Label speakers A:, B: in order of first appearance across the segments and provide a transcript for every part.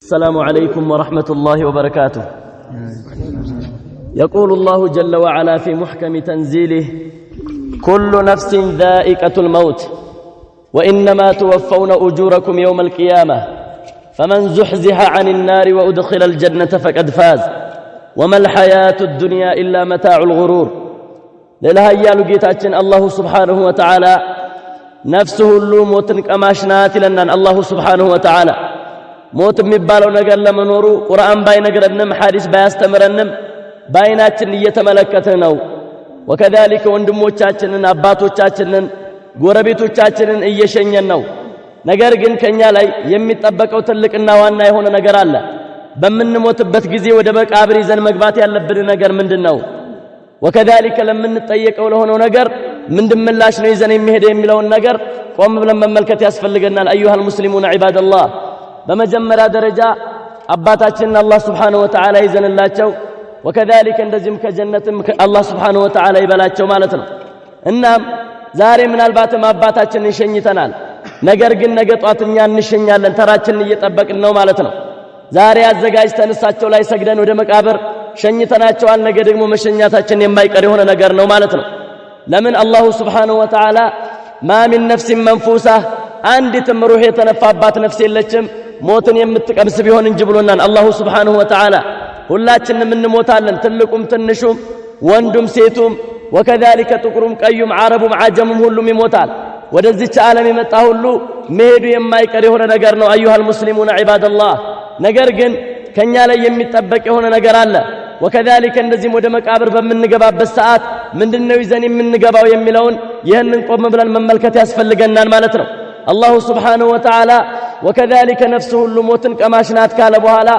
A: السلام عليكم ورحمة الله وبركاته. يقول الله جل وعلا في محكم تنزيله: كل نفس ذائقة الموت وإنما توفون أجوركم يوم القيامة فمن زحزح عن النار وأدخل الجنة فقد فاز وما الحياة الدنيا إلا متاع الغرور። ሌላ ኃያሉ ጌታችን الله سبحانه وتعالى ነፍስ ሁሉ ሞትን ቀማሽ ናት ይለናል። الله سبحانه وتعالى ሞት የሚባለው ነገር ለመኖሩ ቁርአን ባይነግረንም፣ ሐዲስ ባያስተምረንም በአይናችን እየተመለከትን ነው። وكذلك ወንድሞቻችንን፣ አባቶቻችንን፣ ጎረቤቶቻችንን እየሸኘን ነው። ነገር ግን ከኛ ላይ የሚጠበቀው ትልቅና ዋና የሆነ ነገር አለ። በምንሞትበት ጊዜ ወደ መቃብር ይዘን መግባት ያለብን ነገር ምንድን ነው? وكذلك ለምንጠየቀው ለሆነው ነገር ምንድን ምላሽ ነው ይዘን የሚሄደ የሚለውን ነገር ቆም ብለን መመልከት ያስፈልገናል። أيها المسلمون عباد الله፣ በመጀመሪያ ደረጃ አባታችንን አላህ سبحانه وتعالى ይዘንላቸው፣ وكذلك እንደዚህም ከጀነትም አላህ سبحانه وتعالى ይበላቸው ማለት ነው። እናም ዛሬ ምናልባትም አባታችንን ሸኝተናል። ነገር ግን ነገ ጧት እኛ እንሸኛለን፣ ተራችንን እየጠበቅን ነው ማለት ነው። ዛሬ አዘጋጅተን እሳቸው ላይ ሰግደን ወደ መቃብር ሸኝተናቸዋል። ነገ ደግሞ መሸኛታችን የማይቀር የሆነ ነገር ነው ማለት ነው። ለምን الله سبحانه وتعالى ما من نفس منفوسة፣ አንዲትም ሩህ የተነፋባት ነፍስ የለችም ሞትን የምትቀምስ ቢሆን እንጂ ብሎናል الله سبحانه وتعالى። ሁላችንም እንሞታለን፣ ትልቁም ትንሹም፣ ወንዱም ሴቱም፣ وكذلك ጥቁሩም ቀዩም፣ ዓረቡም ዓጀሙም ሁሉም ይሞታል። ወደዚች ዓለም የመጣ ሁሉ መሄዱ የማይቀር የሆነ ነገር ነው። أيها المسلمون عباد الله፣ ነገር ግን ከኛ ላይ የሚጠበቅ የሆነ ነገር አለ። وكذلك እንደዚህም ወደ መቃብር በምንገባበት ሰዓት ምንድነው ይዘን የምንገባው የሚለውን ይህንን ቆም ብለን መመልከት ያስፈልገናል ማለት ነው። الله سبحانه وتعالى وكذلك ነፍስ ሁሉ ሞትን ቀማሽ ናት ካለ በኋላ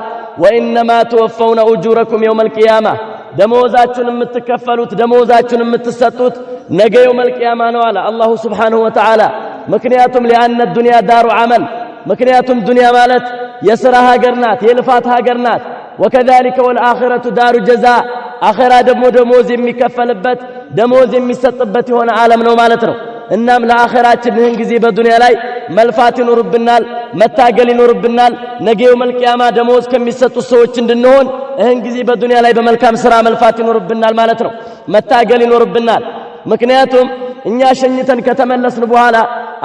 A: وإنما توفون أجوركم يوم القيامة፣ ደመወዛችሁን የምትከፈሉት፣ ደመወዛችሁን የምትሰጡት ነገ يوم القيامة ነው አለ الله سبحانه وتعالى። ምክንያቱም لأن الدنيا دار عمل፣ ምክንያቱም ዱንያ ማለት የሥራ ሀገር ናት፣ የልፋት ሀገር ናት። وكذلك والآخرة دار جزاء፣ አኼራ ደግሞ ደሞዝ የሚከፈልበት፣ ደሞዝ የሚሰጥበት የሆነ ዓለም ነው ማለት ነው። እናም ለአኼራችን ይህን ጊዜ በዱንያ ላይ መልፋት ይኖርብናል፣ መታገል ይኖርብናል። ነገ يوم القيامة ደሞዝ ከሚሰጡት ሰዎች እንድንሆን ይህን ጊዜ በዱንያ ላይ በመልካም ስራ መልፋት ይኖርብናል ማለት ነው። መታገል ይኖርብናል። ምክንያቱም እኛ ሸኝተን ከተመለስን በኋላ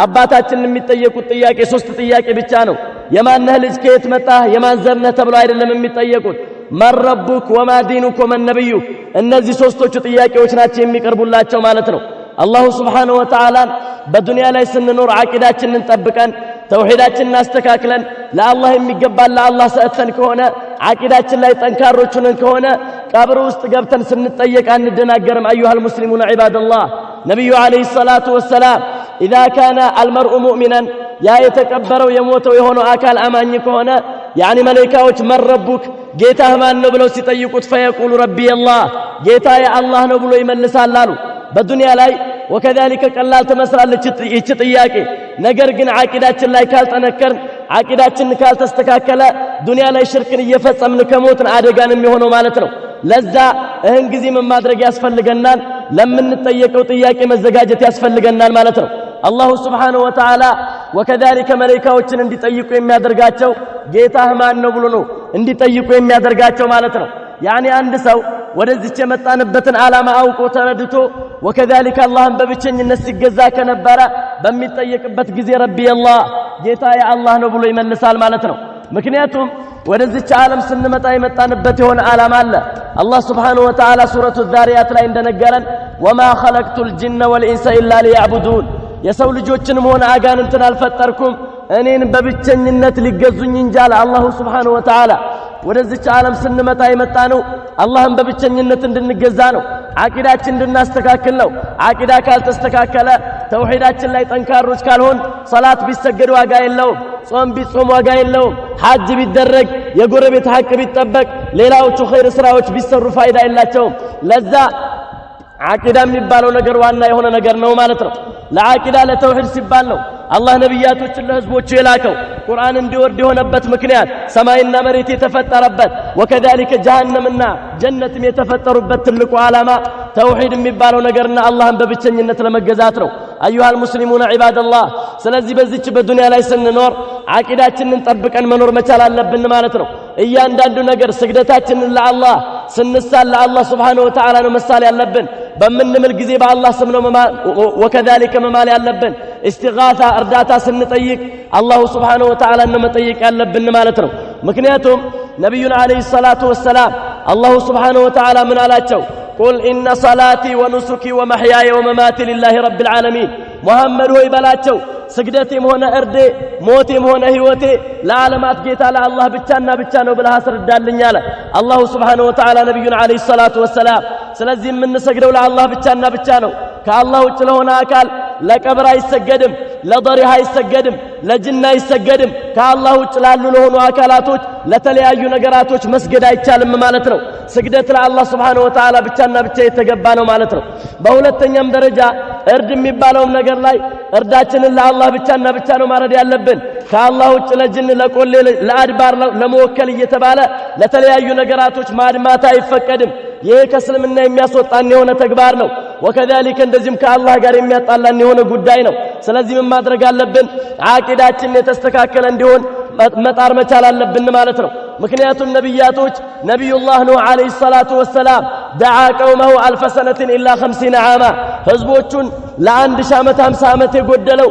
A: አባታችንን የሚጠየቁት ጥያቄ ሶስት ጥያቄ ብቻ ነው። የማነህ ልጅ፣ ከየት መጣህ፣ የማን ዘር ነህ ተብሎ አይደለም የሚጠየቁት። من ربك وما دينك ومن نبيك፣ እነዚህ ሶስቶቹ ጥያቄዎች ናቸው የሚቀርቡላቸው ማለት ነው። الله سبحانه وتعالى በዱንያ ላይ ስንኖር ዓቂዳችንን ጠብቀን፣ ተውሂዳችንን አስተካክለን፣ ለአላህ የሚገባን ለአላህ ሰጥተን ከሆነ፣ ዓቂዳችን ላይ ጠንካሮች ሆነን ከሆነ ቀብር ውስጥ ገብተን ስንጠየቅ አንደናገርም። أيها المسلمون عباد الله፣ ነቢዩ عليه الصلاة والسلام إذا كان المرء مؤمنا፣ ያ የተቀበረው የሞተው የሆነው አካል አማኝ ከሆነ يعني መለይካዎች من ربك፣ ጌታህ ማን ነው ብለው ሲጠይቁት فيقول ربي الله፣ ጌታዬ አላህ ነው ብሎ ይመልሳል አሉ። በዱንያ ላይ وكذلك ቀላል ትመስላለች ይቺ ጥያቄ። ነገር ግን ዓቂዳችን ላይ ካልጠነከርን፣ ዓቂዳችን ካልተስተካከለ ዱንያ ላይ ሽርክን እየፈጸምን ከሞትን አደጋን የሚሆነው ማለት ነው። ለዛ እህን ጊዜ ምን ማድረግ ያስፈልገናል? ለምንጠየቀው ጥያቄ መዘጋጀት ያስፈልገናል ማለት ነው። الله سبحانه وتعالى وكذلك መለይካዎችን እንዲጠይቁ የሚያደርጋቸው ጌታህ ማን ነው ብሎ ነው እንዲጠይቁ የሚያደርጋቸው ማለት ነው። يعني አንድ ሰው ወደዚች የመጣንበትን ዓላማ አውቆ ተረድቶ وكذلك አላህን በብቸኝነት ሲገዛ ከነበረ በሚጠየቅበት ጊዜ ربي الله፣ ጌታዬ አላህ ነው ብሎ ይመልሳል ማለት ነው። ምክንያቱም ወደዚች ዓለም ስንመጣ የመጣንበት የሆነ ዓላማ አለ። አላህ سبحانه وتعالى ሱረቱ ዛሪያት ላይ እንደነገረን وما خلقت الجن والإنس إلا ليعبدون፣ የሰው ልጆችንም ሆነ አጋንንትን አልፈጠርኩም እኔን በብቸኝነት ሊገዙኝ እንጂ አለ الله سبحانه وتعالى። ወደዚች ዓለም ስንመጣ የመጣ ነው አላህን በብቸኝነት እንድንገዛ ነው። ዓቂዳችን እንድናስተካክል ነው። ዓቂዳ ካልተስተካከለ፣ ተውሂዳችን ላይ ጠንካሮች ካልሆን ሰላት ቢሰገድ ዋጋ የለውም። ጾም ቢጾም ዋጋ የለውም። ሐጅ ቢደረግ፣ የጎረቤት ሐቅ ቢጠበቅ፣ ሌላዎቹ ኸይር ስራዎች ቢሰሩ ፋይዳ የላቸውም። ለዛ ዓቂዳ የሚባለው ነገር ዋና የሆነ ነገር ነው ማለት ነው። ለዓቂዳ ለተውሂድ ሲባል ነው አላህ ነቢያቶችን ለህዝቦቹ የላከው። ቁርአን እንዲወርድ የሆነበት ምክንያት፣ ሰማይና መሬት የተፈጠረበት وكذلك ጀሃነምና ጀነትም የተፈጠሩበት ትልቁ ዓላማ ተውሂድ የሚባለው ነገርና አላህን በብቸኝነት ለመገዛት ነው። أيها المسلمون عباد الله፣ ስለዚህ በዚች በዱንያ ላይ ስንኖር ዓቂዳችንን ጠብቀን መኖር መቻል አለብን ማለት ነው። እያንዳንዱ ነገር ስግደታችንን ለአላህ ስንሳል ለአላህ ሱብሓነሁ ወተዓላ ነው መሳል ያለብን። በምንምል ጊዜ በአላህ ስም ነው ወከዛሊከ መማል ያለብን። ኢስቲጋታ እርዳታ ስንጠይቅ አላሁ ሱብሓነሁ ወተዓላ ነው መጠየቅ ያለብን ማለት ነው። ምክንያቱም ነቢዩን ዓለይሂ ሰላቱ ወሰላም አላሁ ሱብሓነሁ ወተዓላ ምን አላቸው? ቁል ኢነ ሰላቲ ወኑሱኪ ወመሕያየ ወመማቲ ሊላሂ ረቢል ዓለሚን። ሙሐመድ ሆይ በላቸው ስግደቴም ሆነ እርዴ ሞቴም ሆነ ህይወቴ ለዓለማት ጌታ ለአላህ ብቻና ብቻ ነው ብለህ አስረዳልኝ አለ አላሁ ሱብሓነሁ ወተዓላ ነቢዩን ዓለይሂ ሰላቱ ወሰላም። ስለዚህ የምንሰግደው ለአላህ ብቻና ብቻ ነው። ከአላህ ውጭ ለሆነ አካል ለቀብር አይሰገድም፣ ለضሪህ አይሰገድም፣ ለጅን አይሰገድም። ከአላህ ውጭ ላሉ ለሆኑ አካላቶች ለተለያዩ ነገራቶች መስገድ አይቻልም ማለት ነው። ስግደት ለአላህ ሱብሓነሁ ወተዓላ ብቻና ብቻ የተገባ ነው ማለት ነው። በሁለተኛም ደረጃ እርድ የሚባለውም ነገር ላይ እርዳችንን ለአላህ ብቻና ብቻ ነው ማረድ ያለብን። ከአላህ ውጭ ለጅን፣ ለቆሌ፣ ለአድባር ለመወከል እየተባለ ለተለያዩ ነገራቶች ማድማት አይፈቀድም። ይሄ ከእስልምና የሚያስወጣን የሆነ ተግባር ነው። ወከዛሊከ እንደዚህም ከአላህ ጋር የሚያጣላን የሆነ ጉዳይ ነው። ስለዚህ ምን ማድረግ አለብን? ዓቂዳችን የተስተካከለ እንዲሆን መጣር መቻል አለብን ማለት ነው። ምክንያቱም ነቢያቶች ነቢዩላህ ኑህ ዓለይሂ ሰላቱ ወሰላም ደዓ ቀውመሁ አልፈ ሰነትን ኢላ 50 ዓማ ህዝቦቹን ለ1000 ዓመት 50 ዓመት የጎደለው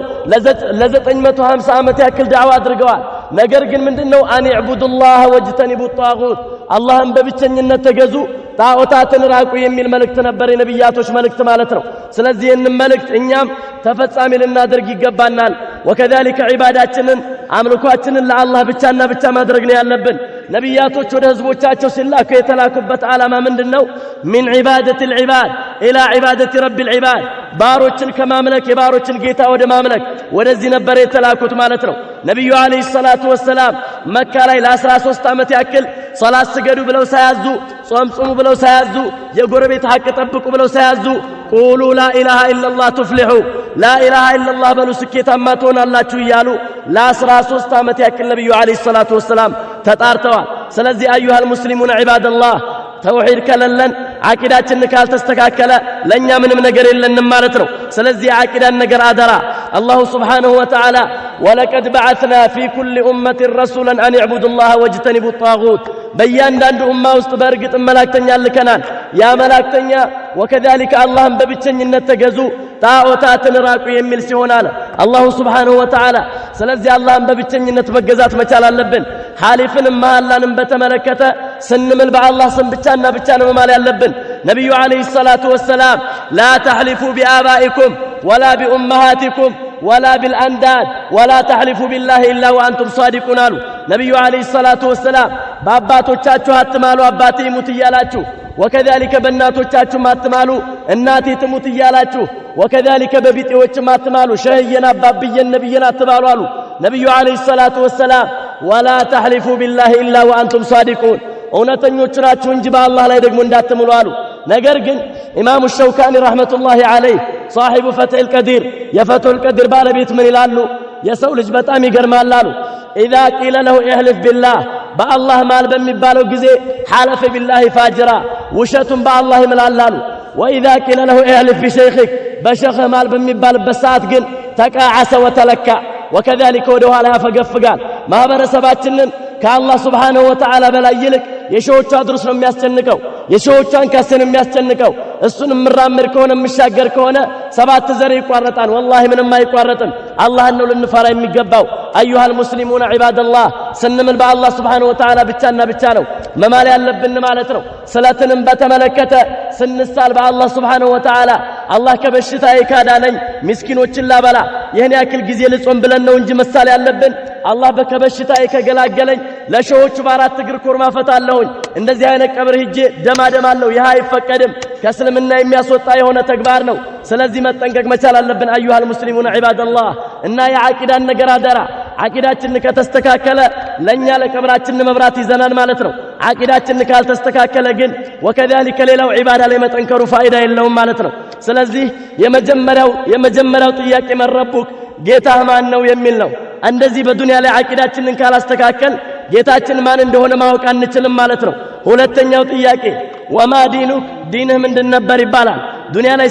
A: ለ950 ዓመት ያክል ዳዕዋ አድርገዋል። ነገር ግን ምንድነው? አን ዕቡዱላህ ወጅተኒቡ ጣጉት፣ አላህን በብቸኝነት ተገዙ ጣዖታትን ራቁ የሚል መልእክት ነበር የነቢያቶች መልእክት ማለት ነው። ስለዚህ ይህንን መልእክት እኛም ተፈጻሚ ልናደርግ ይገባናል። ወከዛሊከ ዒባዳችንን አምልኳችንን ለአላህ ብቻና ብቻ ማድረግ ነው ያለብን። ነቢያቶች ወደ ህዝቦቻቸው ሲላኩ የተላኩበት ዓላማ ምንድነው? ሚን ዒባደት ልዒባድ ኢላ ዒባደት ረቢ ልዒባድ፣ ባሮችን ከማምለክ የባሮችን ጌታ ወደ ማምለክ ወደዚህ ነበር የተላኩት ማለት ነው። ነቢዩ ዓለይሂ ሰላቱ ወሰላም መካ ላይ ለ13 ዓመት ያክል ሶላት ስገዱ ብለው ሳያዙ፣ ጾም ጹሙ ብለው ሳያዙ፣ የጎረቤት ሐቅ ጠብቁ ብለው ሳያዙ ቁሉ ላኢላሃ ኢለላህ ቱፍሊሑ፣ ላኢላሃ ኢለላህ በሉ ስኬታማ ትሆናላችሁ እያሉ ለ13 ዓመት ያክል ነቢዩ ዓለይሂ ሰላቱ ወሰላም ተጣርተዋል። ስለዚህ አዩሃል ሙስሊሙን ዒባደላህ፣ ተውሂድ ከሌለን ዓቂዳችን ካልተስተካከለ ለእኛ ምንም ነገር የለንም ማለት ነው። ስለዚህ የዓቂዳን ነገር አደራ። አላሁ ሱብሓነሁ ወተዓላ ወለቀድ በዐትና ፊ ኩሊ ኡመትን ረሱላን አን ዕቡዱላህ ወጅተኒቡ ጣጉት፣ በእያንዳንዱ ኡማ ውስጥ በእርግጥ መላእክተኛ ልከናል። ያ መላእክተኛ ወከዛሊከ አላህን በብቸኝነት ተገዙ ጣዖታትን ራቁ የሚል ሲሆን አለ አላሁ ሱብሓነሁ ወተዓላ። ስለዚህ አላህን በብቸኝነት መገዛት መቻል አለብን። ሐሊፍንም መሐላንም በተመለከተ ስንምል በአላህ ስም ብቻና ብቻ ነው መማል ያለብን። ነቢዩ ዓለይሂ ሰላቱ ወሰላም ላ ተሕሊፉ ቢአባኢኩም ወላ ቢኡመሃቲኩም ወላ ቢልአንዳድ ወላ ተሕሊፉ ቢላሂ ኢላ ወአንቱም ሷዲቁን አሉ። ነቢዩ ዓለይሂ ሰላቱ ወሰላም በአባቶቻችሁ አትማሉ አባቴ ይሙት እያላችሁ፣ ወከዛሊከ በእናቶቻችሁም አትማሉ እናቴ ትሙት እያላችሁ፣ ወከዛሊከ በቢጤዎችም አትማሉ ሸህየን አባብየን ነቢየን አትባሉ አሉ ነቢዩ ዓለይሂ ሰላቱ ወሰላም። ወላ ተሕሊፉ ቢላሂ ኢላ ወአንቱም ሷዲቁን፣ እውነተኞች ናችሁ እንጂ በአላህ ላይ ደግሞ እንዳትምሉ አሉ። ነገር ግን ኢማሙ ሸውካኒ ረሕመቱላሂ ዓለይህ صاحب فتح القدير የፈትሑል ቀዲር ባለቤት ምን ይላሉ? የሰው ልጅ በጣም ይገርማል አሉ። إذا قيل له احلف بالله በአላህ ማል በሚባለው ጊዜ حلف بالله فاجرا ውሸቱን በአላህ ይምላል አሉ። وإذا قيل له احلف بشيخك በሸኽህ ማል በሚባልበት ሰዓት ግን تقاعس وتلكأ وكذلك ወደ ኋላ ያፈገፍጋል። ማህበረሰባችንን ከአላህ ስብሓንሁ ወተዓላ በላይ ይልቅ የሸዎቿ ድሩስ ነው የሚያስጨንቀው፣ የሸዎቿን ካሴ ነው የሚያስጨንቀው። እሱን የምራመድ ከሆነ የምሻገር ከሆነ 7 ዘር ይቋረጣል። ወላሂ ምንም አይቋረጥም። አላህን ነው ልንፈራ የሚገባው። አዩሃል ሙስሊሙን ዒባደላህ፣ ስንምል በአላህ ስብሓንሁ ወተዓላ ብቻና ብቻ ነው መማል ያለብን ማለት ነው። ስለትንም በተመለከተ ስንሳል በአላህ ስብሓንሁ ወተዓላ አላህ ከበሽታዬ ካዳነኝ ምስኪኖችን ላበላ ይህን ያክል ጊዜ ልጾም ብለን ነው እንጂ መሳል ያለብን። አላህ በከበሽታዬ ከገላገለኝ ለሸዎቹ በአራት እግር ኮርማ ፈታለሁኝ፣ እንደዚህ አይነት ቀብር ሂጄ ደማደማለሁ። ይህ አይፈቀድም፣ ከእስልምና የሚያስወጣ የሆነ ተግባር ነው። ስለዚህ መጠንቀቅ መቻል አለብን። አዩሃል ሙስሊሙን ዒባደላህ፣ እና የዓቂዳን ነገር አደራ። ዓቂዳችን ከተስተካከለ ለኛ ለቀብራችን መብራት ይዘናል ማለት ነው። ዓቂዳችን ካልተስተካከለ ግን ወከዛሊከ ሌላው ዒባዳ ላይ መጠንከሩ ፋይዳ የለውም ማለት ነው። ስለዚህ የመጀመሪያው ጥያቄ መረቡክ ጌታህ ማን ነው የሚል ነው። እንደዚህ በዱንያ ላይ ዓቂዳችንን ካላስተካከል ጌታችን ማን እንደሆነ ማወቅ አንችልም ማለት ነው። ሁለተኛው ጥያቄ وما دينك ዲንህ ምንድን ነበር ይባላል። ዱንያ ላይ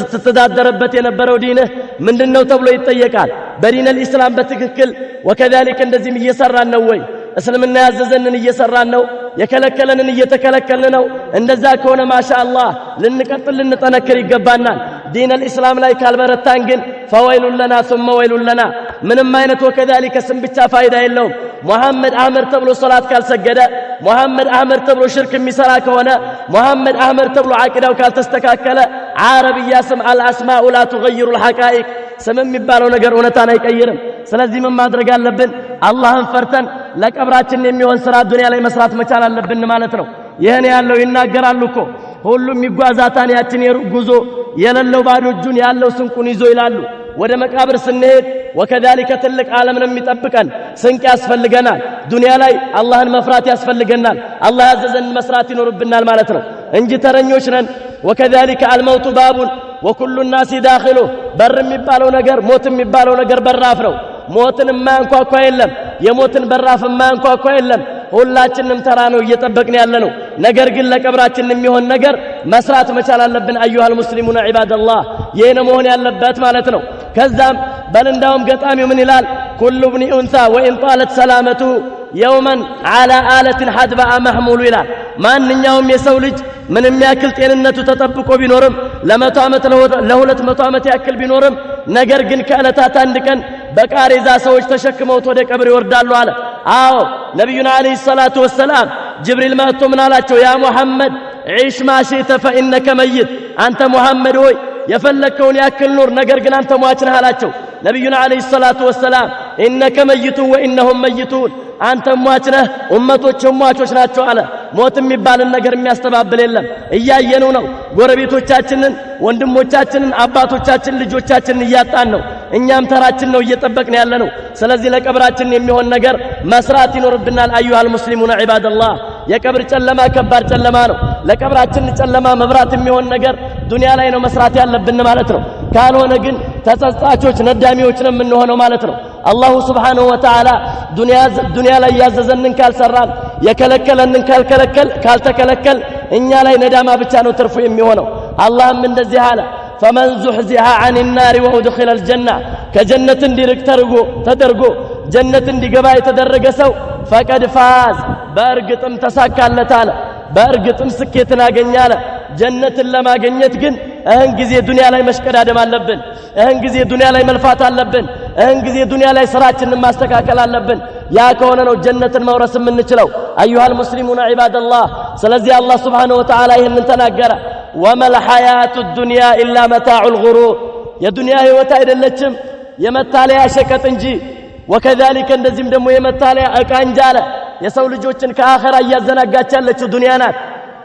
A: ስትተዳደርበት የነበረው ዲንህ ምንድነው ተብሎ ይጠየቃል። በዲን አልኢስላም በትክክል ወከዛሊከ እንደዚህም እየሰራን ነው ወይ? እስልምና ያዘዘንን እየሰራን ነው? የከለከለንን እየተከለከልን ነው? እንደዛ ከሆነ ማሻአላህ ልንቀጥል ልንጠነክር ይገባናል። ዲን አልኢስላም ላይ ካልበረታን ግን فويل لنا ثم ويل لنا። ምንም አይነት ወከዛሊከ ስም ብቻ ፋይዳ የለውም። ሙሐመድ አህመድ ተብሎ ሶላት ካልሰገደ፣ ሙሐመድ አህመድ ተብሎ ሽርክ የሚሰራ ከሆነ፣ ሙሐመድ አህመድ ተብሎ ዓቂዳው ካልተስተካከለ፣ ዓረብያ ስም الأسماء لا تغير الحقائق፣ ስም የሚባለው ነገር እውነታን አይቀይርም። ስለዚህ ምን ማድረግ አለብን? አላህን ፈርተን ለቀብራችን የሚሆን ስራ ዱንያ ላይ መስራት መቻል አለብን ማለት ነው። ይህን ያለው ይናገራሉ እኮ ሁሉም ይጓዛታን ያችን የሩቅ ጉዞ፣ የሌለው ባዶ እጁን ያለው ስንቁን ይዞ ይላሉ። ወደ መቃብር ስንሄድ ወከዛሊከ ትልቅ ዓለም ነው የሚጠብቀን። ስንቅ ያስፈልገናል። ዱንያ ላይ አላህን መፍራት ያስፈልገናል። አላህ ያዘዘን መስራት ይኖርብናል ማለት ነው እንጂ ተረኞች ነን። ወከዛሊከ አልመውቱ ባቡን ወኩሉ ናሲ ዳኺሉ። በር የሚባለው ነገር ሞት የሚባለው ነገር በራፍ ነው። ሞትን የማያንኳኳ የለም። የሞትን በራፍ የማያንኳኳ የለም። ሁላችንም ተራ ነው እየጠበቅን ያለ ነው። ነገር ግን ለቀብራችን የሚሆን ነገር መስራት መቻል አለብን። አዩሃል ሙስሊሙን ዒባደላህ፣ ይህ ነው መሆን ያለበት ማለት ነው። ከዛም በል እንዳውም ገጣሚው ምን ይላል? ኩሉ ብኒ ኡንሳ ወኢን ጣለት ሰላመቱ የውመን ዓላ አለትን ሐድባአ መሕሙሉ ይላል። ማንኛውም የሰው ልጅ ምንም ያክል ጤንነቱ ተጠብቆ ቢኖርም፣ ለ100 ዓመት ለ200 ዓመት ያክል ቢኖርም፣ ነገር ግን ከዕለታት አንድ ቀን በቃሬዛ ሰዎች ተሸክመውት ወደ ቀብር ይወርዳሉ አለ። አዎ፣ ነቢዩና ዓለይሂ ሰላቱ ወሰላም ጅብሪል መጥቶ ምን አላቸው? يا محمد عش ما شئت فإنك ميت፣ አንተ ሙሐመድ ሆይ የፈለግከውን ያክል ኑር፣ ነገር ግን አንተ ሟች ነህ አላቸው። ነቢዩና ዓለይሂ ሰላቱ ወሰላም إنك ميت وإنهم ميتون፣ አንተ ሟች ነህ፣ ኡመቶችም ሟቾች ናቸው አለ። ሞት የሚባልን ነገር የሚያስተባብል የለም። እያየነው ነው። ጎረቤቶቻችንን፣ ወንድሞቻችንን፣ አባቶቻችንን፣ ልጆቻችንን እያጣን ነው። እኛም ተራችን ነው እየጠበቅን ያለ ነው። ስለዚህ ለቀብራችን የሚሆን ነገር መስራት ይኖርብናል። أيها المسلمون عباد الله፣ የቀብር ጨለማ ከባድ ጨለማ ነው። ለቀብራችን ጨለማ መብራት የሚሆን ነገር ዱንያ ላይ ነው መስራት ያለብን ማለት ነው። ካልሆነ ግን ተጸጻቾች ነዳሚዎች ነው የምንሆነው ማለት ነው። አላሁ ስብሓንሁ ወተዓላ ዱንያ ላይ ያዘዘንን ካልሰራን፣ የከለከለንን ካልከለከል ካልተከለከል እኛ ላይ ነዳማ ብቻ ነው ትርፉ የሚሆነው። አላህም እንደዚህ አለ፣ فمن زحزح عن النار وأدخل الجنة፣ ከጀነት እንዲርቅ ተደርጎ ጀነት እንዲገባ የተደረገ ሰው فقد فاز፣ በእርግጥም ተሳካለት አለ። በእርግጥም ስኬትን አገኘ አለ። ጀነትን ለማግኘት ግን እህን ጊዜ ዱንያ ላይ መሽቀዳደም አለብን። እህን ጊዜ ዱንያ ላይ መልፋት አለብን። እህን ጊዜ ዱንያ ላይ ስራችንን ማስተካከል አለብን። ያ ከሆነ ነው ጀነትን መውረስ የምንችለው። أيها المسلمون عباد الله፣ ስለዚህ አላህ ስብሓነሁ ወተዓላ ይህንን ተናገረ። وما الحياة الدنيا إلا متاع الغرور፣ የዱንያ ህይወት አይደለችም የመታለያ ሸቀጥ እንጂ፣ ወከዛሊከ እንደዚህም ደግሞ የመታለያ ዕቃ እንጂ አለ። የሰው ልጆችን ከአኸራ እያዘናጋች ያለችው ዱንያ ናት።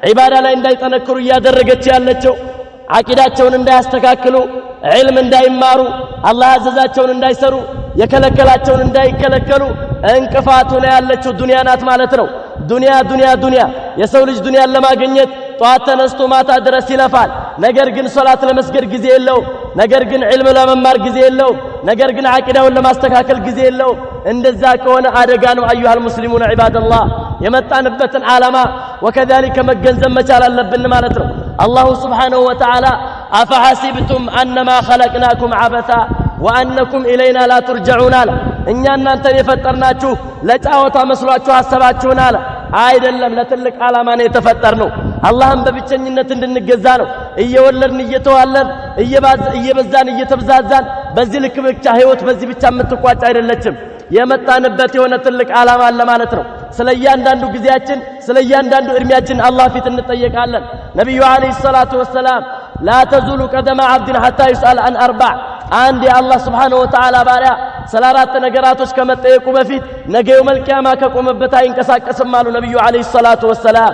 A: ዒባዳ ላይ እንዳይጠነክሩ እያደረገች ያለችው፣ ዓቂዳቸውን እንዳያስተካክሉ፣ ዕልም እንዳይማሩ፣ አላህ ያዘዛቸውን እንዳይሰሩ፣ የከለከላቸውን እንዳይከለከሉ እንቅፋት ሆና ያለችው ዱንያ ናት ማለት ነው። ዱንያ ዱንያ ዱንያ። የሰው ልጅ ዱንያን ለማግኘት ጠዋት ተነስቶ ማታ ድረስ ይለፋል። ነገር ግን ሶላት ለመስገድ ጊዜ የለውም። ነገር ግን ዕልም ለመማር ጊዜ የለውም። ነገር ግን ዓቂዳውን ለማስተካከል ጊዜ የለውም። እንደዛ ከሆነ አደጋ ነው። أيها المسلمون عباد الله፣ የመጣንበትን ዓላማ ወከዛሊከ መገንዘብ መቻል አለብን ማለት ነው። አላሁ ስብሓነሁ ወተዓላ أفحسبتم أنما خلقناكم عبثا وأنكم إلينا لا ترجعون አለ። እኛ እናንተን የፈጠርናችሁ ለጫወታ መስሏችሁ አሰባችሁን አለ። አይደለም፣ ለትልቅ ዓላማ ነው የተፈጠርነው። አላህን በብቸኝነት እንድንገዛ ነው። እየወለድን እየተዋለድን እየበዛን እየተብዛዛን በዚህ ልክ ብቻ ህይወት በዚህ ብቻ የምትቋጭ አይደለችም። የመጣንበት የሆነ ትልቅ ዓላማ አለ ማለት ነው። ስለ እያንዳንዱ ጊዜያችን፣ ስለ እያንዳንዱ እድሜያችን አላህ ፊት እንጠየቃለን። ነቢዩ ዓለይሂ ሰላቱ ወሰላም لا تزول قدما عبد حتى يسأل عن أربع፣ አንድ የአላህ ስብሓነሁ ወተዓላ ባሪያ ስለ አራት ነገራቶች ከመጠየቁ በፊት ነገ የውመል ቂያማ ከቆመበት አይንቀሳቀስም አሉ ነቢዩ ዓለይሂ ሰላቱ ወሰላም።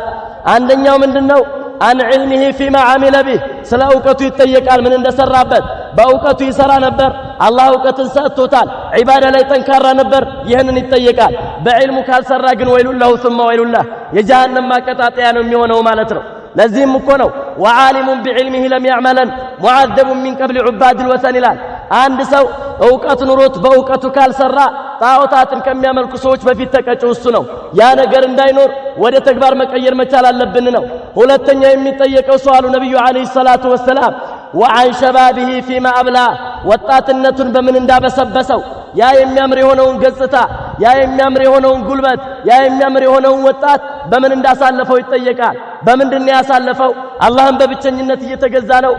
A: አንደኛው ምንድን ነው? عن علمه فيما عمل به፣ ስለ እውቀቱ ይጠየቃል፣ ምን እንደሰራበት። በእውቀቱ ይሰራ ነበር፣ አላህ እውቀትን ሰጥቶታል። ዒባዳ ላይ ጠንካራ ነበር፣ ይህንን ይጠየቃል። በዕልሙ ካልሰራ ግን ويل له ثم ويل له፣ የጀሃነም ማቀጣጠያ ነው የሚሆነው ማለት ነው። ለዚህም እኮ ነው وعالم بعلمه لم يعملا معذب من قبل عباد الوثن ይላል። አንድ ሰው እውቀት ኑሮት በእውቀቱ ካልሰራ ጣዖታትን ከሚያመልኩ ሰዎች በፊት ተቀጪው እሱ ነው። ያ ነገር እንዳይኖር ወደ ተግባር መቀየር መቻል አለብን ነው። ሁለተኛ የሚጠየቀው ሰው አሉ ነቢዩ ዓለይሂ ሰላቱ ወሰላም وعن شبابه فيما أبلاه፣ ወጣትነቱን በምን እንዳበሰበሰው፣ ያ የሚያምር የሆነውን ገጽታ፣ ያ የሚያምር የሆነውን ጉልበት፣ ያ የሚያምር የሆነውን ወጣት በምን እንዳሳለፈው ይጠየቃል። በምንድን ነው ያሳለፈው? አላህን በብቸኝነት እየተገዛ ነው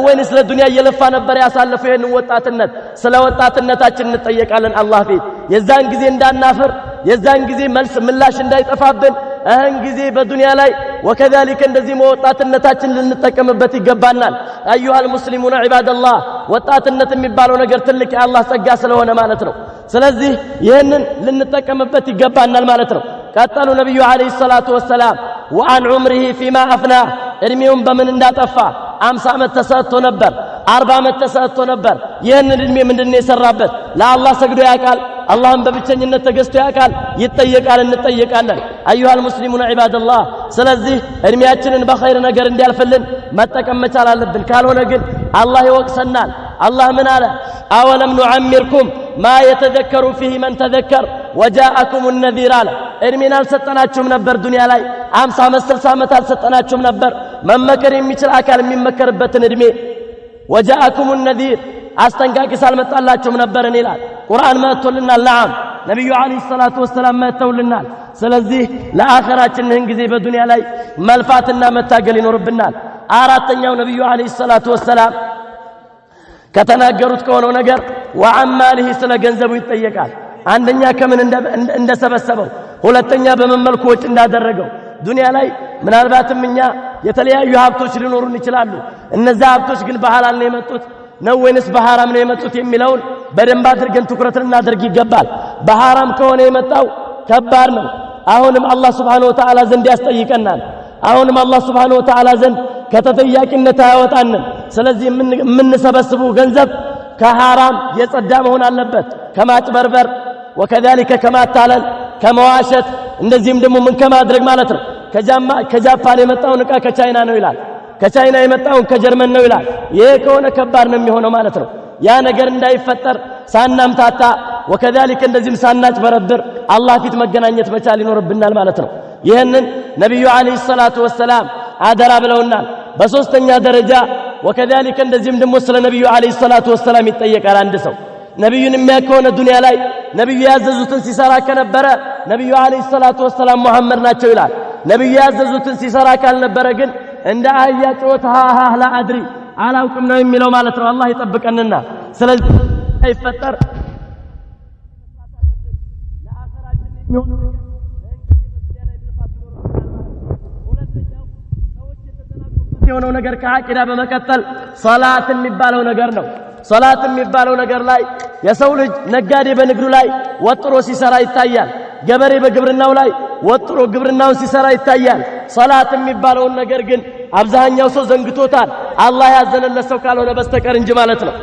A: ወይንስ ለዱንያ እየለፋ ነበር ያሳለፈው ይሄንን ወጣትነት? ስለ ወጣትነታችን እንጠየቃለን አላህ ፊት። የዛን ጊዜ እንዳናፍር፣ የዛን ጊዜ መልስ ምላሽ እንዳይጠፋብን እህን ጊዜ በዱንያ ላይ ወከዛሊከ እንደዚህ ወጣትነታችን ልንጠቀምበት ይገባናል። አዩሃል ሙስሊሙን ዒባደላህ፣ ወጣትነት የሚባለው ነገር ትልቅ የአላህ ጸጋ ስለሆነ ማለት ነው። ስለዚህ ይህንን ልንጠቀምበት ይገባናል ማለት ነው። ቀጠሉ ነቢዩ ዓለይሂ ሰላቱ ወሰላም፣ ወአን ዑምሪሂ ፊማ አፍናህ፣ እድሜውን በምን እንዳጠፋ። 50 ዓመት ተሰጥቶ ነበር፣ 40 ዓመት ተሰጥቶ ነበር። ይህንን እድሜ ምንድነው የሰራበት? ለአላህ ሰግዶ ያውቃል? አላህን በብቸኝነት ተገዝቶ ያውቃል? ይጠየቃል፣ እንጠየቃለን። አዩሃል ሙስሊሙን ዒባደላህ፣ ስለዚህ እድሜያችንን በኸይር ነገር እንዲያልፍልን መጠቀም መቻል አለብን። ካልሆነ ግን አላህ ይወቅሰናል። አላህ ምን አለ? አወለም ኑዓሚርኩም ማ የተዘከሩ ፊህ መን ተዘከር ወጃአኩም ነዚር አለ። እድሜን አልሰጠናችሁም ነበር፣ ዱንያ ላይ 50 ዓመት፣ 60 ዓመት አልሰጠናችሁም ነበር መመከር የሚችል አካል የሚመከርበትን እድሜ። ወጃአኩም ነዚር፣ አስጠንቃቂ ሳልመጣላችሁም ነበርን ይላል። ቁርአን መጥቶልናል። ነዓም፣ ነቢዩ ዓለይሂ ሰላቱ ወሰላም መጥተውልናል። ስለዚህ ለአኸራችን ይህን ጊዜ በዱንያ ላይ መልፋትና መታገል ይኖርብናል። አራተኛው ነቢዩ ዓለይሂ ሰላቱ ወሰላም ከተናገሩት ከሆነው ነገር ወአን ማሊሂ፣ ስለ ገንዘቡ ይጠየቃል። አንደኛ ከምን እንደሰበሰበው፣ ሁለተኛ በምን መልኩ ወጪ እንዳደረገው። ዱንያ ላይ ምናልባትም እኛ የተለያዩ ሀብቶች ሊኖሩን ይችላሉ። እነዛ ሀብቶች ግን በሐላል ነው የመጡት ነው ወይንስ በሐራም ነው የመጡት የሚለውን በደንብ አድርገን ትኩረት ልናደርግ ይገባል። በሐራም ከሆነ የመጣው ከባድ ነው። አሁንም አላህ ስብሓነሁ ወተዓላ ዘንድ ያስጠይቀናል። አሁንም አላህ ስብሓነሁ ወተዓላ ዘንድ ከተጠያቂነት አያወጣንም። ስለዚህ የምንሰበስበው ገንዘብ ከሐራም የጸዳ መሆን አለበት። ከማጭበርበር ወከዛሊከ ከማታለል፣ ከመዋሸት፣ እንደዚህም ደግሞ ምን ከማድረግ ማለት ነው። ከጃፓን የመጣውን ዕቃ ከቻይና ነው ይላል። ከቻይና የመጣውን ከጀርመን ነው ይላል። ይሄ ከሆነ ከባድ ነው የሚሆነው ማለት ነው። ያ ነገር እንዳይፈጠር ሳናምታታ ወከዛሊከ እንደዚህም ሳናጭበረብር አላህ ፊት መገናኘት መቻል ይኖርብናል ማለት ነው። ይህንን ነቢዩ ዓለይሂ ሰላቱ ወሰላም አደራ ብለውናል። በሶስተኛ ደረጃ ወከዛሊከ እንደዚህም ደግሞ ስለ ነቢዩ ዓለይሂ ሰላቱ ወሰላም ይጠየቃል። አንድ ሰው ነቢዩን የሚያውቅ ከሆነ፣ ዱንያ ላይ ነቢዩ ያዘዙትን ሲሰራ ከነበረ ነቢዩ ዓለይሂ ሰላቱ ወሰላም ሙሐመድ ናቸው ይላል። ነቢዩ ያዘዙትን ሲሰራ ካልነበረ ግን እንደ አህያ ጮት ሃሃ ላ አድሪ፣ አላውቅም ነው የሚለው ማለት ነው። አላህ ይጠብቀንና ስለዚህ አይፈጠር የሆነው ነገር ከአቂዳ በመቀጠል ሰላት የሚባለው ነገር ነው። ሰላት የሚባለው ነገር ላይ የሰው ልጅ ነጋዴ በንግዱ ላይ ወጥሮ ሲሰራ ይታያል። ገበሬ በግብርናው ላይ ወጥሮ ግብርናውን ሲሰራ ይታያል። ሰላት የሚባለውን ነገር ግን አብዛኛው ሰው ዘንግቶታል። አላህ ያዘነለት ሰው ካልሆነ በስተቀር እንጂ ማለት ነው።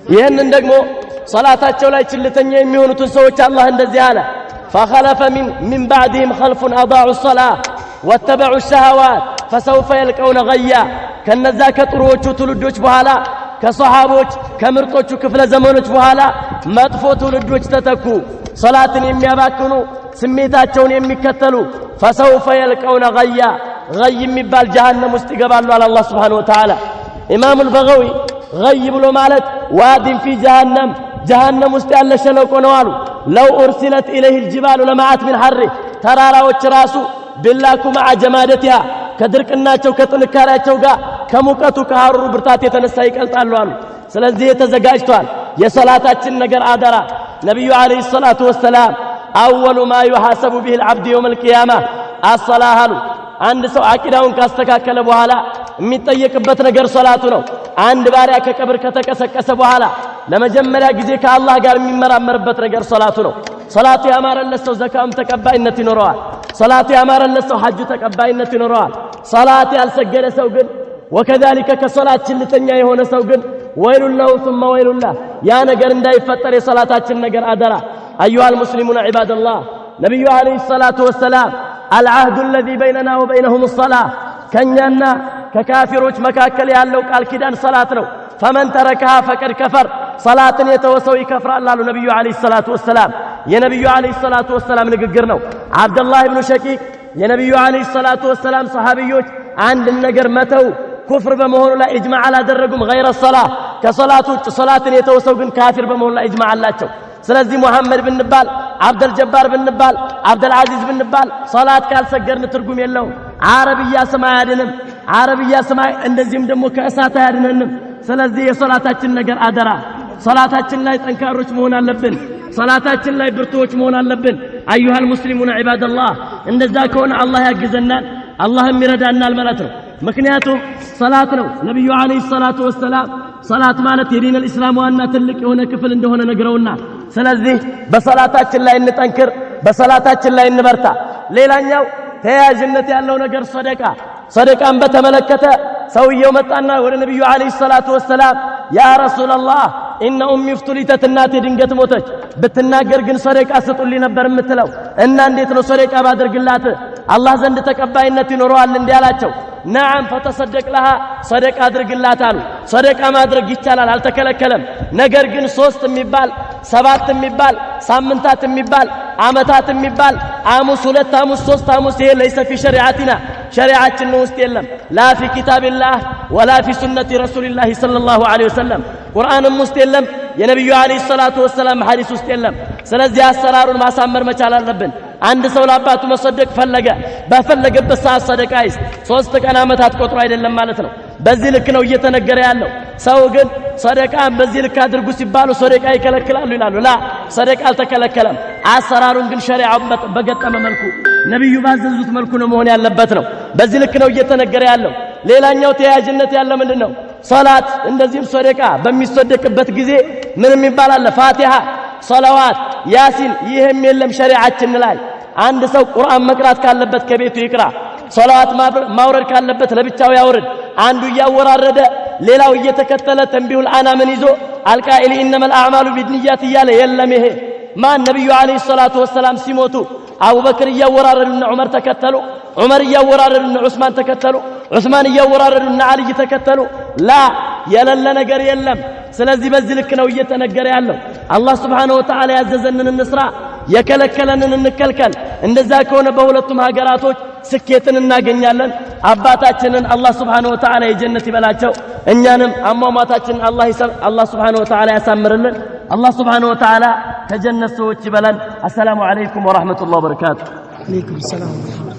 A: ይህንን ደግሞ ሰላታቸው ላይ ችልተኛ የሚሆኑትን ሰዎች አላህ እንደዚህ አለ፣ ፈኸለፈ ሚን ባዕድህም ኸልፉን አዳዑ ሰላህ ወተበዑ ሸሃዋት ፈሰውፈ የልቀውነ ገያ። ከነዛ ከጥሩዎቹ ትውልዶች በኋላ፣ ከሰሃቦች ከምርጦቹ ክፍለ ዘመኖች በኋላ መጥፎ ትውልዶች ተተኩ። ሰላትን የሚያባክኑ፣ ስሜታቸውን የሚከተሉ፣ ፈሰውፈ የልቀውነ ገያ፣ ገይ የሚባል ጀሃነም ውስጥ ይገባሉ አለ አላህ ስብሓነሁ ወተዓላ። ኢማሙ አልበገዊ ገይ ብሎ ማለት واد في جهنم፣ ጀሃነም ውስጥ ያለ ሸለቆ ነው አሉ። لو أرسلت إليه الجبال لماعت من حره፣ ተራራዎች ራሱ ቢላኩ مع جمادتها ከድርቅናቸው ከጥንካሬያቸው ጋር ከሙቀቱ ከሐሩሩ ብርታት የተነሳ ይቀልጣሉ አሉ። ስለዚህ ተዘጋጅቷል። የሰላታችን ነገር አደራ። ነቢዩ ዓለይሂ ሰላቱ ወሰላም أول ما يحاسب به العبد يوم القيامة الصلاة አሉ። አንድ ሰው አቂዳውን ካስተካከለ በኋላ የሚጠየቅበት ነገር ሶላቱ ነው። አንድ ባሪያ ከቀብር ከተቀሰቀሰ በኋላ ለመጀመሪያ ጊዜ ከአላህ ጋር የሚመራመርበት ነገር ሶላቱ ነው። ሶላቱ ያማረለት ሰው ዘካውም ተቀባይነት ይኖረዋል። ሶላቱ ያማረለት ሰው ሐጁ ተቀባይነት ይኖረዋል። ሶላት ያልሰገደ ሰው ግን ወከዛሊከ ከሶላት ችልተኛ የሆነ ሰው ግን ويل له ثم ويل له። ያ ነገር እንዳይፈጠር የሶላታችን ነገር አደራ። أيها المسلمون عباد الله፣ ነቢዩ ዓለይሂ ሰላቱ ወሰላም العهد الذي بيننا وبينهم الصلاة፣ ከእኛና ከካፊሮች መካከል ያለው ቃል ኪዳን ሰላት ነው። فمن تركها فقد كفر፣ ሰላትን የተወ ሰው ይከፍራል አሉ ነቢዩ ዓለይሂ ሰላቱ ወሰላም። የነቢዩ ዓለይሂ ሰላቱ ወሰላም ንግግር ነው። ዓብደላህ ብኑ ሸቂቅ የነቢዩ ዓለይሂ ሰላቱ ወሰላም ሰሃቢዮች አንድን ነገር መተው ኩፍር በመሆኑ ላይ ኢጅማዕ አላደረጉም። غير الصلاة። ከሶላት ውጭ ሶላትን የተወሰው ግን ካፊር በመሆኑ ላይ ኢጅማዕ አላቸው። ስለዚህ ሙሐመድ ብንባል፣ አብደል ጀባር ብንባል፣ አብደል አዚዝ ብንባል ሶላት ካልሰገድን ትርጉም የለውም። አረብያ ስም አያድንም። አረብያ ስም እንደዚህም ደግሞ ከእሳት አያድነንም። ስለዚህ የሶላታችን ነገር አደራ፣ ሶላታችን ላይ ጠንካሮች መሆን አለብን። ሶላታችን ላይ ብርቱዎች መሆን አለብን። أيها المسلمون عباد الله፣ እንደዛ ከሆነ አላህ ያግዘናል፣ አላህም ይረዳናል ማለት ነው። ምክንያቱም ሶላት ነው። ነቢዩ عليه الصلاة والسلام ሶላት ማለት የዲን አልኢስላም ዋና ትልቅ የሆነ ክፍል እንደሆነ ነግረውና፣ ስለዚህ በሶላታችን ላይ እንጠንክር፣ በሶላታችን ላይ እንበርታ። ሌላኛው ተያያዥነት ያለው ነገር ሰደቃ። ሰደቃን በተመለከተ ሰውየው መጣና ወደ ነቢዩ عليه الصلاة والسلام يا رسول الله إن أمي افتلتت፣ እናቴ ድንገት ሞተች፣ ብትናገር ግን ሰደቃ ስጡልኝ ነበር የምትለው እና እንዴት ነው ሰደቃ ባደርግላት አላህ ዘንድ ተቀባይነት ይኖረዋል? እንዲህ አላቸው። نعم فتصدق لها፣ ሰደቃ አድርግላት አሉ። ሰደቃ ማድረግ ይቻላል፣ አልተከለከለም። ነገር ግን 3 የሚባል፣ 7 የሚባል፣ ሳምንታት የሚባል፣ አመታት የሚባል፣ ሐሙስ 2 ሐሙስ 3 ሐሙስ፣ ይሄ ليس في شريعتنا፣ ሸሪዓችን ውስጥ የለም። لا في كتاب الله ولا في سنة رسول الله صلى الله عليه وسلم፣ ቁርአንም ውስጥ የለም፣ የነቢዩ عليه الصلاة والسلام ሐዲስ ውስጥ የለም። ስለዚህ አሰራሩን ማሳመር መቻል አለብን። አንድ ሰው ለአባቱ መሰደቅ ፈለገ፣ በፈለገበት ሰዓት ሰደቃ ይስጥ። 3 ቀን አመታት ቆጥሮ አይደለም ማለት ነው። በዚህ ልክ ነው እየተነገረ ያለው። ሰው ግን ሰደቃን በዚህ ልክ አድርጉ ሲባሉ ሰደቃ ይከለክላሉ ይላሉ። ላ፣ ሰደቃ አልተከለከለም። አሰራሩን ግን ሸሪዓው በገጠመ መልኩ ነቢዩ ባዘዙት መልኩ ነው መሆን ያለበት ነው። በዚህ ልክ ነው እየተነገረ ያለው። ሌላኛው ተያያዥነት ያለው ምንድነው? ሶላት እንደዚህም ሰደቃ በሚሰደቅበት ጊዜ ምንም ይባላል? ፋቲሃ፣ ሰለዋት፣ ያሲን፣ ይህም የለም ሸሪዓችን ላይ። አንድ ሰው ቁርአን መቅራት ካለበት ከቤቱ ይቅራ። ሰለዋት ማውረድ ካለበት ለብቻው ያውርድ። አንዱ እያወራረደ ሌላው እየተከተለ ተንቢሁል አናምን ይዞ القائل إنما الأعمال بالنيات እያለ የለም። ይሄ ማን ነብዩ عليه الصلاة والسلام ሲሞቱ አቡበክር እያወራረዱና ዑመር ተከተሉ፣ ዑመር እያወራረዱና ዑስማን ተከተሉ፣ ዑስማን እያወራረዱና አልይ ተከተሉ። لا፣ የሌለ ነገር የለም። ስለዚህ በዚህ ልክ ነው እየተነገረ ያለው። አላህ سبحانه وتعالى ያዘዘንን እንስራ፣ የከለከለንን እንከልከል። እንደዛ ከሆነ በሁለቱም ሀገራቶች ስኬትን እናገኛለን። አባታችንን አላህ سبحانه وتعالى የጀነት ይበላቸው፣ እኛንም አሟሟታችንን አላህ سبحانه وتعالى ያሳምርልን። አላህ سبحانه وتعالى ከጀነት ሰዎች ይበለን። السلام عليكم ورحمة الله وبركاته።
B: عليكم السلام ورحمة الله።